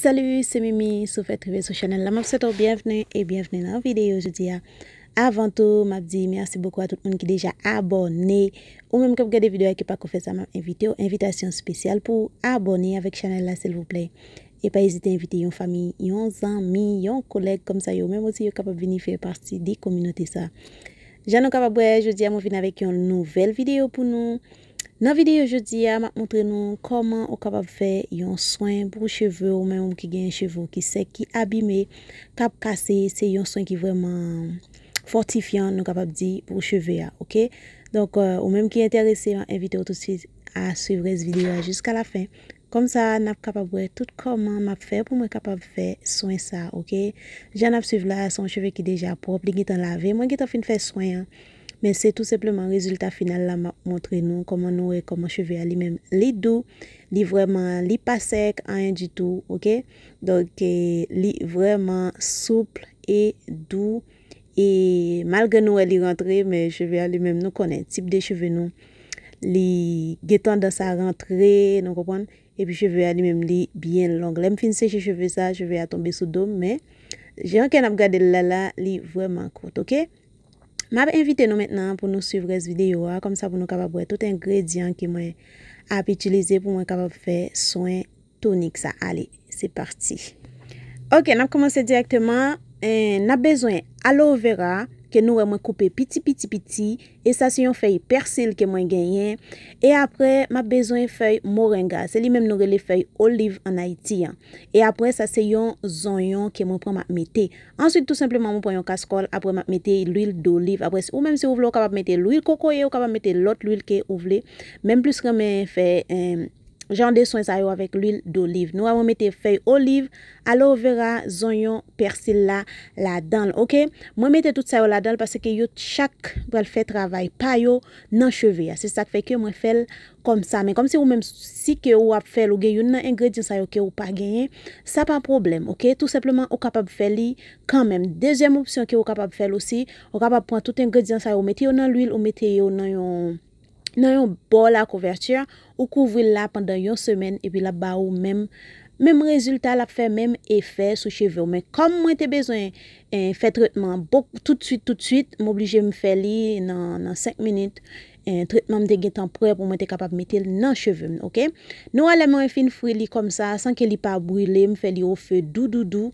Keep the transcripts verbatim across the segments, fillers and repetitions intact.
Salut, se Mimi, si w fèk rive sou chanèl la, m ap swete w byenvni e byenvni nan videyo jodi a. Avan tou, m ap di mèsi bokou a tout moun ki deja abòne. Ou menm k ap gade videyo a ki pako fè sa, m ap envite w, envitasyon espesyal pou w abòne avèk chanèl la silvouplè. E pa ezite envite yon fanmi, yon zanmi, yon kolèg, kòmsa yo menm osi yo kapab vini fè pati de kominote sa. Jan nou kapab wè, jodi a mwen vin avèk yon nouvèl videyo pou nou. Nan videyo jodi a, m ap montre nou kòman ou kapab fè yon swen pou cheve w, ou menm ki gen cheve w ki sèk, ki abime, k ap kase, se yon swen ki vrèman fòtifyan, nou kapab di, pou cheve a, oke? Donk, euh, ou menm ki enterese, m ap envite w toutswit a swiv rès videyo a jiska lafen. Kòmsa, n ap kapab wè tout kòman m ap fè pou mwen kapab fè swen sa, oke? Jan n ap swiv la, se yon cheve ki deja pwòp, li gentan lave. Mwen gentan fin fè swen an. Men se tou senpleman rezilta final la m ap montre nou, kòman nou wè kòman cheve a li menm li dou, li vrèman, li pa sèk, anyen ditou, oke? Donk, eh, li vrèman soup e dou. E malgre nou wè li rantre, men cheve a li menm, nou konnen tip de cheve nou. Li gen tandans a rantre, nou konprann? Epi cheve a li menm, li byen long. Lè m fin seche cheve sa, cheve a tonbe sou do m, men jan ke n ap gade l la, la, li vrèman kout, oke? M ap envite nou mentnan pou nou swiv rès videyo a, kòmsa pou nou kapab wè tout engredyan ke mwen ap itilize pou mwen kapab fè swen tonik sa. Ale, se pati. Oke, n ap kòmanse dirèkteman. Eh, n ap bezwen aloe vera ke nou wè mwen koupe piti, piti, piti. E sa se yon fèy pèsil ke mwen genyen. E apre, m ap bezwen fèy moringa. Se li menm nou rele fèy oliv ann Ayiti an. E apre sa, se yon zonyon ke mwen pran, m ap mete. Answit, tou senpleman, mwen pran yon kaskòl. Apre, m ap mete lwil doliv. Apre, si, ou menm si ou vle, ou kapab mete lwil kokoye, ou kapab mete lòt lwil ke ou vle. Men m plis renmen fè, eh, jan de swen sa yo avèk lwil doliv. Nou wè mwen mete fèy oliv, aloe vera, zonyon, pèsil la, ladan l, oke? Mwen mete tout sa yo ladan l paske yo chak pral fè travay pa yo nan cheve a. Se sa k fè ke mwen fè l kòmsa. Men kòmsi ou menm, si ke ou ap fè l, ou gen youn nan engredyan sa yo ke ou pa genyen, sa pa pwoblèm, oke? Tou senpleman, ou kapab fè li kanmenm. Dezyèm opsyon ke ou kapab fè l osi, ou kapab pran tout engredyan sa yo, ou mete yo nan lwil, ou mete yo nan yon nan yon bòl a kouvèti, ou kouvri l la pandan yon semèn, epi l ap ba ou menm, menm rezilta, l ap fè menm efè sou cheve w. Men kòm mwen te bezwen, eh, fè tretman an bok-, toutswit, toutswit, m oblije m fè li nan, nan senk minit. Eh, tretman m te gentan prè pou mwen te kapab mete l nan cheve m, oke? Nou wè lè mwen fin fri li kòmsa, san ke li pa brile, m fè li o fe dou, dou, dou.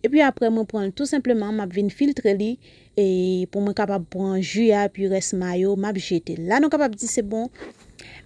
Epi apre, mwen pran l tou senpleman, m ap vin filtre li, e pou mwen kapab pran ji a, epi rès mayo, m ap jete l. La, nou kapab di se bon.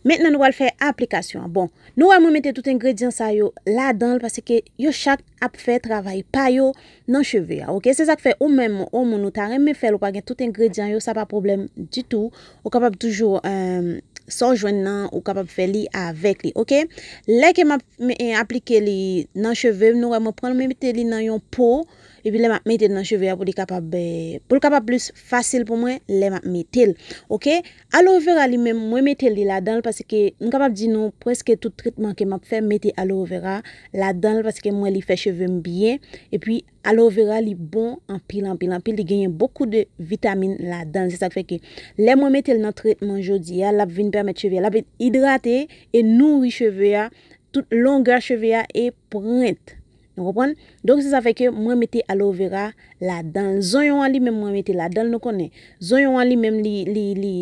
Mentnan, nou pral fè aplikasyon an. Bon, nou wè mwen mete tout engredyan sa yo ladan l, paske yo chak ap fè travay pa yo nan cheve a, oke? Se sa k fè ou menm, ou moun, ou ta renmen fè l, ou pa gen tout engredyan yo, sa pa pwoblèm ditou. Ou kapab toujou, eh, sa w jwenn nan, ou kapab fè li avèk li, oke? Lè ke m ap, m, eh, aplike li nan cheve m, nou wè mwen pran l, mwen mete li nan yon po, epi lè m ap mete l nan cheve a pou li kapab, eh, pou l kapab plis fasil pou mwen lè m ap mete l. Oke? Aloe vera li menm, mwen mete li ladan l paske m kapab di nou prèske tout tretman ke m ap fè, m mete aloe vera ladan l paske m wè li fè cheve m byen. Epi aloe vera li bon anpil, anpil, anpil. Li genyen bokou de vitamin ladan l. Se sa k fè ke lè mwen mete l nan tretman jodi a, l ap vin pèmèt cheve a, l ap vin idrate e nouri cheve a, tout longè cheve a e pwent. Nou konprann? Donk, se sa fè ke mwen mete aloe vera ladan l. Zonyon an li menm, mwen mete ladan l, nou konnen. Zonyon an li menm, li, li, li,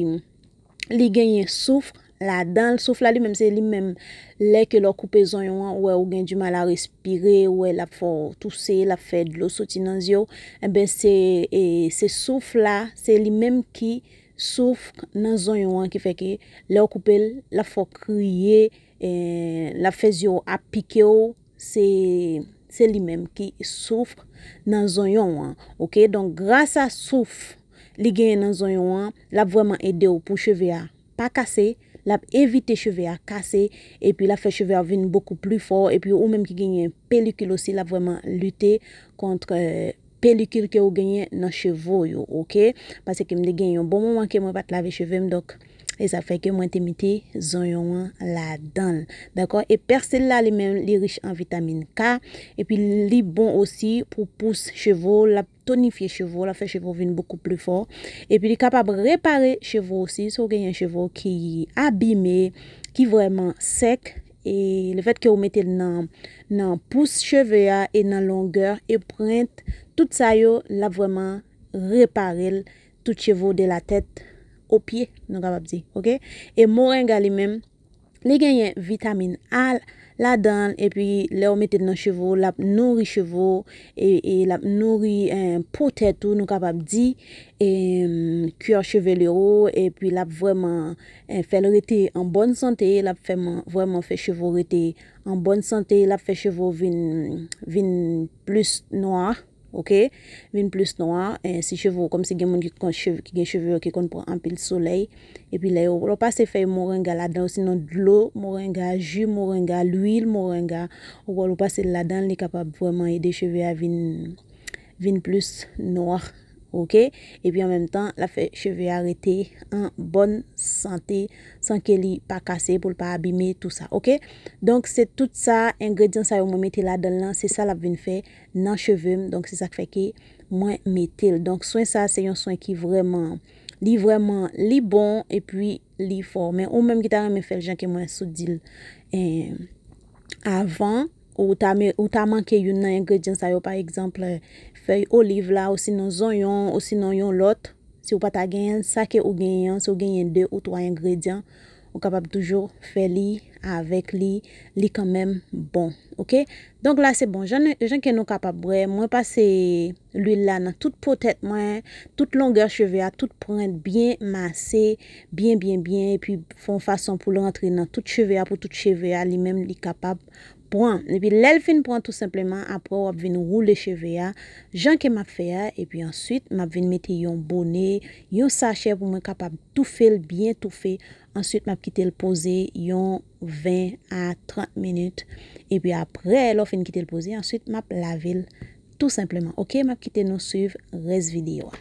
li genyen souf ladan l. Souf la li menm, se li menm, lè ke lè w koupe zonyon an, ou wè ou gen dimal a respire, ou wè l ap fè w touse, l ap fè dlo soti nan zye w. Enben, se, e, se souf la, se li menm ki souf nan zonyon an ki fè ke lè w koupe l, l ap fè w kriye, e, l ap fè zye w ap pike w, se, se li menm ki souf nan zonyon an. Oke, donk gras a souf li genyen nan zonyon an, l ap vrèman ede w pou cheve a pa kase, l ap evite cheve a kase, epi l ap fè cheve a vin bokou pli fò, epi ou menm ki genyen pelikil osi, l ap vrèman lite kont, eh, pelikil ke ou genyen nan cheve w yo, oke? Paske m te gen yon bon moman ke mwen pa t lave cheve m, donk, e sa fè ke mwen te mete zonyon an ladan l. Dakò? E pèsil la, li menm, li rich an vitamin K, epi li bon osi pou pous cheve w, l ap tonifye cheve w, l ap fè cheve w vin bokou pli fò. Epi li kapab repare cheve w osi, si w genyen cheve w ki abime, ki vrèman sèk, e lefètke ou mete l nan, nan pous cheve a e nan longè e pwent, tout sa yo, l ap vrèman repare l, tout cheve w de la tèt o pye, nou kapab di, oke? E morenga li menm, li genyen vitamin A ladan l, epi lè w mete l nan cheve w, l ap nouri cheve w, e, e l ap nouri, eh, po tèt ou, nou kapab di, e, cuir chevelu ou, epi l ap vrèman, eh, fè l rete an bòn sante, l ap fè man-, vrèman fè cheve w rete an bòn sante, l ap fè cheve w vin, vin plis nwa, oke? Vin plis nwa, eh, si cheve w, kòmsi gen moun ki konn cheve, ki gen cheve yo ki konn pran anpil solèy, epi lè yo, lè w pase fèy morenga ladan, osinon dlo morenga, ji morenga, lwil morenga, ou wè, lè w pase l ladan, li kapab vrèman ede cheve a vin, vin plis nwa, oke? Epi an menm tan, l ap fè cheve a rete an bòn sante, san ke li pa kase, pou l pa abime, tou sa, oke? Donk, se tout sa, engredyan sa yo mwen mete ladan l lan, se sa l ap vin fè nan cheve m. Donk, se sa k fè ke mwen mete l. Donk, swen sa, se yon swen ki vrèman, li vrèman, li bon, epi li fò. Men ou menm ki ta renmen fè l jan ke mwen sot di l, eh, avan, ou ta me-, ou ta manke youn nan engredyan sa yo, pa egzanp, fèy oliv la, osinon zonyon, osinon yon lòt, si w pa ta genyen l, sa ke ou genyen an, si w genyen de ou twa engredyan, ou kapab toujou fè li avèk li, li kanmenm bon, oke? Donk la se bon, jan, jan ke nou kapab wè, mwen pase lwil la nan tout po tèt mwen, tout longè cheve a, tout pwent byen mase, byen, byen, byen, epi fè yon fason pou l rantre nan tout cheve a, pou tout cheve a, li menm, li kapab pran. Epi lè l fin pran, tou senpleman, apre w ap vin woule cheve a, jan ke m ap fè a, epi answit, m ap vin mete yon bone, yon sachè pou mwen kapab toufe l, byen toufe. Answit, m ap kite l poze yon ven a trant minit. Epi apre, lè w fin kite l poze, answit, m ap lave l tou senpleman. Oke, m ap kite nou swiv rès videyo a.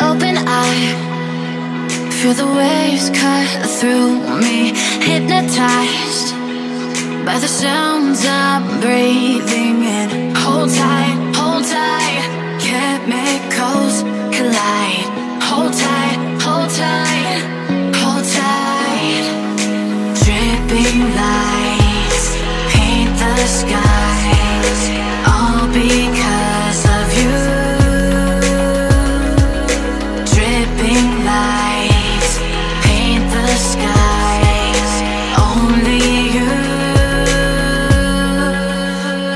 Open eye, feel the waves cut through me. Hypnotized by the sounds I'm breathing in. Hold tight, hold tight, chemicals collide. Hold tight, hold tight, hold tight. Dripping lights paint the skies, all because of you. Dripping lights paint the skies, only you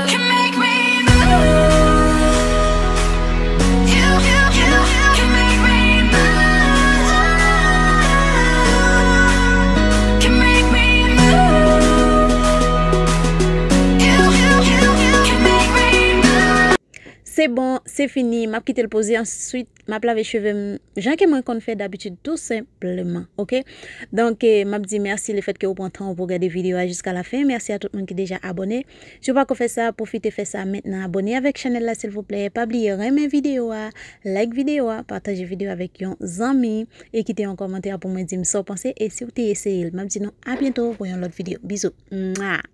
can make me move. You, you, you can make me move. Can make me move. You, you, you, you can make me move. Se bon, se fini, m ap kite l poze, answit, m ap lave cheve m, jan ke mwen konn fè dabitid, tou senpleman, oke? Donk, eh, m ap di mèsi lefètke ou pran tan w pou w gade videyo a jiska lafen. Mèsi a tout moun ki deja abòne. Si w pako fè sa, pwofite fè sa mentnan. Abòne avèk chanèl la, silvouplè. Pa bliye renmen videyo a, like videyo a, pataje videyo a avèk yon zanmi, e kite yon kòmantè pou mwen di m sa w panse, e si w te eseye l. M ap di nou a byento pou yon lòt videyo. Bizou. Mwa!